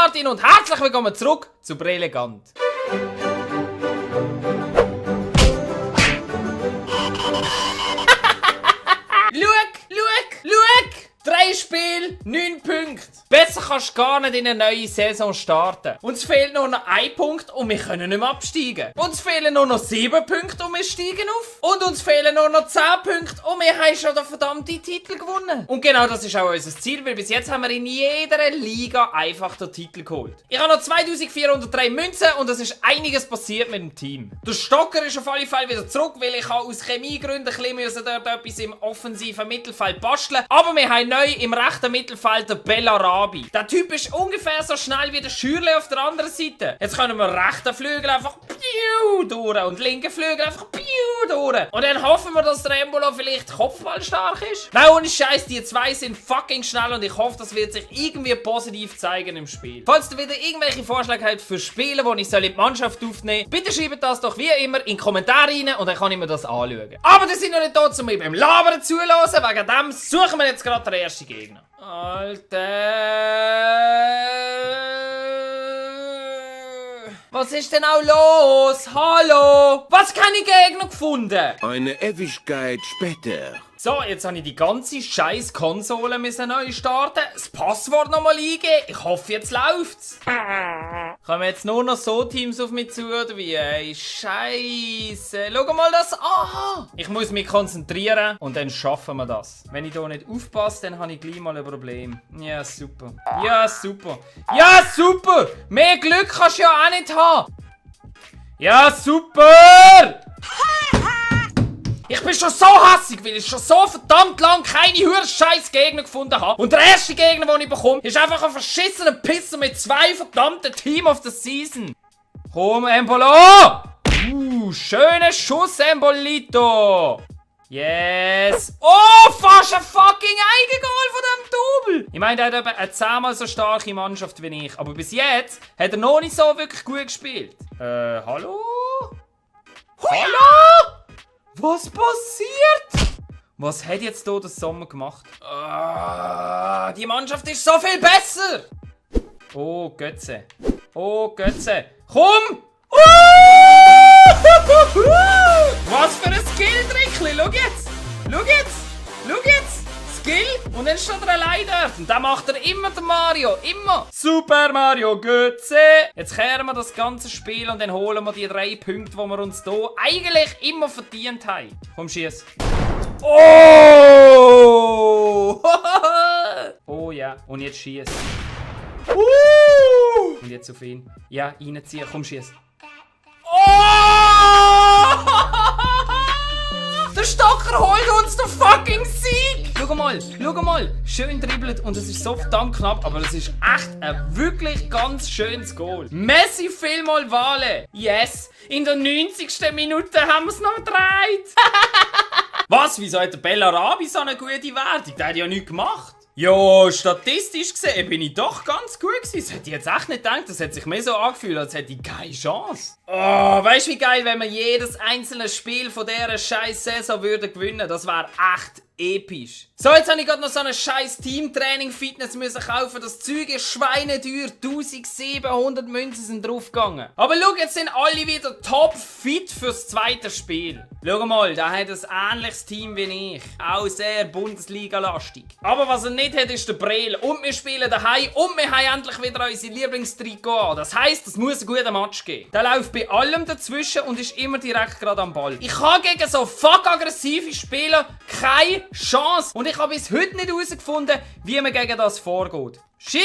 Martin und herzlich willkommen zurück zu Brilligant. Schau! 3 Spiele, 9 Punkte. Besser kannst du gar nicht in eine neue Saison starten. Uns fehlt nur noch 1 Punkt und wir können nicht mehr absteigen. Uns fehlen nur noch 7 Punkte und wir steigen auf. Und uns fehlen nur noch 10 Punkte und wir haben schon den verdammten Titel gewonnen. Und genau das ist auch unser Ziel, weil bis jetzt haben wir in jeder Liga einfach den Titel geholt. Ich habe noch 2403 Münzen und es ist einiges passiert mit dem Team. Der Stocker ist auf alle Fälle wieder zurück, weil ich aus Chemiegründen ein bisschen dort etwas im offensiven Mittelfeld basteln. Aber wir haben neu im rechten Mittelfeld der Bellarabi. Der Typ ist ungefähr so schnell wie der Schürle auf der anderen Seite. Jetzt können wir rechten Flügel einfach durch und linken Flügel einfach durch. Und dann hoffen wir, dass der Embolo vielleicht kopfballstark ist. Nein, ohne Scheiß, die zwei sind fucking schnell und ich hoffe, das wird sich irgendwie positiv zeigen im Spiel. Falls ihr wieder irgendwelche Vorschläge habt für Spiele, wo ich in die Mannschaft aufnehmen soll, bitte schreibt das doch wie immer in die Kommentare rein und dann kann ich mir das anschauen. Aber das sind noch nicht da, um mir beim Labern zuzuhören. Wegen dem suchen wir jetzt gerade den ersten Gegner. Alter. Was ist denn auch los? Hallo? Was kann ich Gegner gefunden? Eine Ewigkeit später. So, jetzt habe ich die ganze scheiß Konsole neu starten, das Passwort nochmal eingeben. Ich hoffe, jetzt läuft's. Kommen jetzt nur noch so Teams auf mich zu, oder wie? Ey, Scheiße. Schau mal das an. Ich muss mich konzentrieren und dann schaffen wir das. Wenn ich hier nicht aufpasse, dann habe ich gleich mal ein Problem. Ja, super. Ja, super. Ja, super. Mehr Glück kannst du ja auch nicht haben. Ja, super. Ich bin schon so hassig, weil ich schon so verdammt lang keine scheiß Gegner gefunden habe. Und der erste Gegner, den ich bekomme, ist einfach ein verschissener Pisser mit 2 verdammten Team of the Season. Komm, Embolo! Schöner Schuss, Embolito! Yes! Oh, fast ein fucking Eigengoal von dem Double! Ich meine, er hat eben eine 10-mal so starke Mannschaft wie ich. Aber bis jetzt hat er noch nicht so wirklich gut gespielt. Hallo? Hallo? Was passiert? Was hat jetzt hier der Sommer gemacht? Die Mannschaft ist so viel besser! Oh, Götze. Oh, Götze. Komm! Was für ein Skill-Trickli! Schau jetzt! Schau jetzt! Schau jetzt! Skill! Und dann steht er allein dort. Und dann macht er immer den Mario. Immer! Super Mario Götze! Jetzt kehren wir das ganze Spiel und dann holen wir die 3 Punkte, die wir uns hier eigentlich immer verdient haben. Komm, schieß! Oh! Oh ja, und jetzt schieß! Und jetzt auf ihn. Ja, reinziehen. Komm, schieß! Oh! Der Stocker holt uns den fucking Sieg! Schau mal, schön dribbelt und es ist so verdammt knapp, aber es ist echt ein wirklich ganz schönes Goal. Messi vielmal Wale! Yes! In der 90. Minute haben wir es noch gedreht! Was? Wieso hat der Bellarabi so eine gute Wertung? Der hat ja nichts gemacht. Ja, statistisch gesehen bin ich doch ganz gut gewesen. Das hätte ich jetzt echt nicht gedacht. Das hat sich mir so angefühlt, als hätte ich keine Chance. Oh, weißt du wie geil, wenn wir jedes einzelne Spiel von dieser scheiß Saison würden gewinnen? Das wäre echt episch. So, jetzt habe ich gerade noch so eine scheiß Teamtraining-Fitness müssen kaufen. Das Zeug ist schweineteuer. 1700 Münzen sind draufgegangen. Aber schau, jetzt sind alle wieder top fit fürs zweite Spiel. Schau mal, da hat ein ähnliches Team wie ich. Auch sehr Bundesliga-lastig. Aber was er nicht hat, ist der Brel. Und wir spielen daheim und wir haben endlich wieder unsere Lieblingstrikot an. Das heisst, es muss einen guten Match geben. Der läuft bei allem dazwischen und ist immer direkt gerade am Ball. Ich habe gegen so fuck aggressive Spieler keine Chance. Und ich habe bis heute nicht herausgefunden, wie man gegen das vorgeht. Schieß!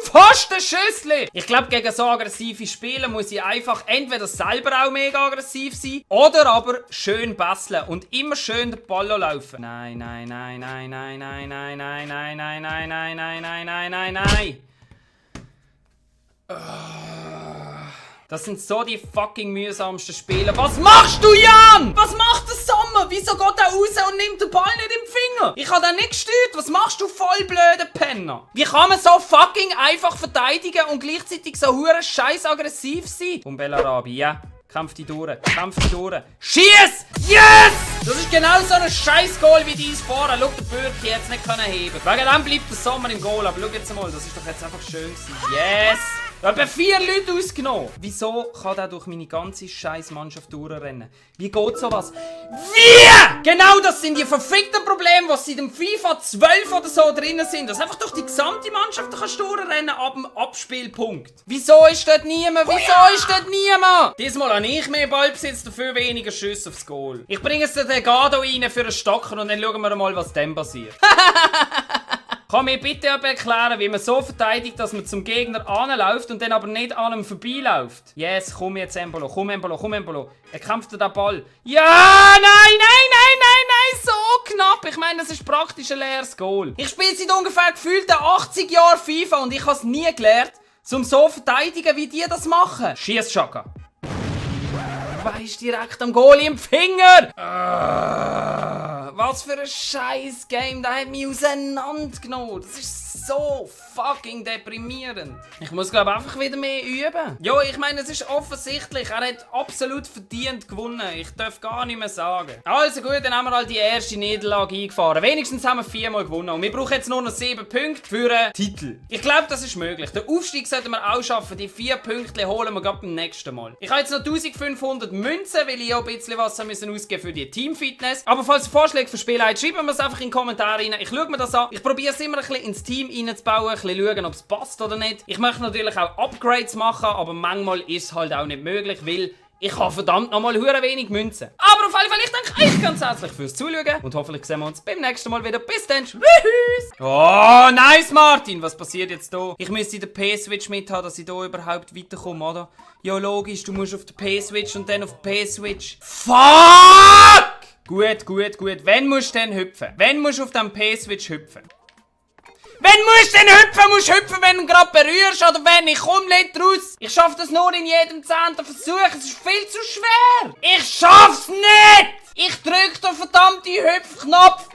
Fast ein Schüssli! Ich glaube, gegen so aggressive Spieler muss ich einfach entweder selber auch mega aggressiv sein oder aber schön basteln und immer schön den Ball laufen. Nein, nein, nein, nein, nein, nein, nein, nein, nein, nein, nein, nein, nein, nein, nein, nein, nein. Das sind so die fucking mühsamsten Spiele. Was machst du, Jan? Was macht der Sommer? Wieso geht er raus und nimmt den Ball nicht im Finger? Ich habe den nicht gesteuert. Was machst du, voll blöde Penner? Wie kann man so fucking einfach verteidigen und gleichzeitig so hure scheiß aggressiv sein? Und Bellarabi, ja. Kämpf die durch. Kämpf die durch. Schieß! Yes! Das ist genau so ein scheiß Goal wie dies vorher. Schau, der Bürki jetzt nicht können heben. Wegen dem bleibt der Sommer im Goal. Aber schau jetzt mal, das ist doch jetzt einfach schön gewesen. Yes! Etwa 4 Leute ausgenommen. Wieso kann der durch meine ganze scheiß Mannschaft durchrennen? Wie geht sowas? Wie? Genau das sind die verfickten Probleme, die seit dem FIFA 12 oder so drinnen sind. Dass einfach durch die gesamte Mannschaft kannst du durchrennen ab dem Abspielpunkt. Wieso ist dort niemand? Wieso ist dort niemand? Diesmal habe ich mehr Ballbesitz, dafür weniger Schüsse aufs Goal. Ich bringe jetzt den Gado rein für einen Stocker und dann schauen wir mal, was dann passiert. Kann mir bitte jemand erklären, wie man so verteidigt, dass man zum Gegner anläuft und dann aber nicht an ihm vorbeiläuft? Yes, komm jetzt Embolo, komm Embolo, komm Embolo. Er kämpft den Ball. Ja, nein, so knapp. Ich meine, das ist praktisch ein leeres Goal. Ich spiele seit ungefähr gefühlten 80 Jahren FIFA und ich habe es nie gelernt, um so zu verteidigen, wie die das machen. Schieß, Chaka. Weisst direkt am Goalie im Finger. Was für ein scheiß Game, der hat mich auseinandergenommen. Das ist so fucking deprimierend. Ich muss glaube einfach wieder mehr üben. Ja, ich meine, es ist offensichtlich, er hat absolut verdient gewonnen. Ich darf gar nicht mehr sagen. Also gut, dann haben wir halt die erste Niederlage eingefahren. Wenigstens haben wir 4-mal gewonnen. Und wir brauchen jetzt nur noch 7 Punkte für einen Titel. Ich glaube, das ist möglich. Den Aufstieg sollten wir auch schaffen. Die 4 Punkte holen wir gerade beim nächsten Mal. Ich habe jetzt noch 1500 Münzen, weil ich auch ein bisschen was ausgeben für die Teamfitness. Aber falls ihr Vorschläge für Spiele habt, schreibt mir es einfach in die Kommentare rein. Ich schaue mir das an. Ich probiere es immer ein bisschen ins Team reinzubauen, ein bisschen schauen, ob es passt oder nicht. Ich möchte natürlich auch Upgrades machen, aber manchmal ist es halt auch nicht möglich, weil ich habe verdammt nochmal wenig Münzen. Aber auf jeden Fall, ich danke euch ganz herzlich fürs Zuschauen und hoffentlich sehen wir uns beim nächsten Mal wieder. Bis dann. Tschüss. Oh, nice, Martin. Was passiert jetzt hier? Ich müsste den P-Switch mit haben, dass ich hier überhaupt weiterkomme, oder? Ja, logisch, du musst auf den P-Switch und dann auf den P-Switch. Fuck! Gut. Wenn musst du denn hüpfen? Wenn musst du auf dem P-Switch hüpfen? Wenn musst du denn hüpfen? Musst du hüpfen, wenn du gerade berührst oder wenn? Ich komm nicht raus. Ich schaff das nur in jedem 10. Versuch. Es ist viel zu schwer. Ich schaff's nicht. Ich drück den verdammten Hüpfknopf.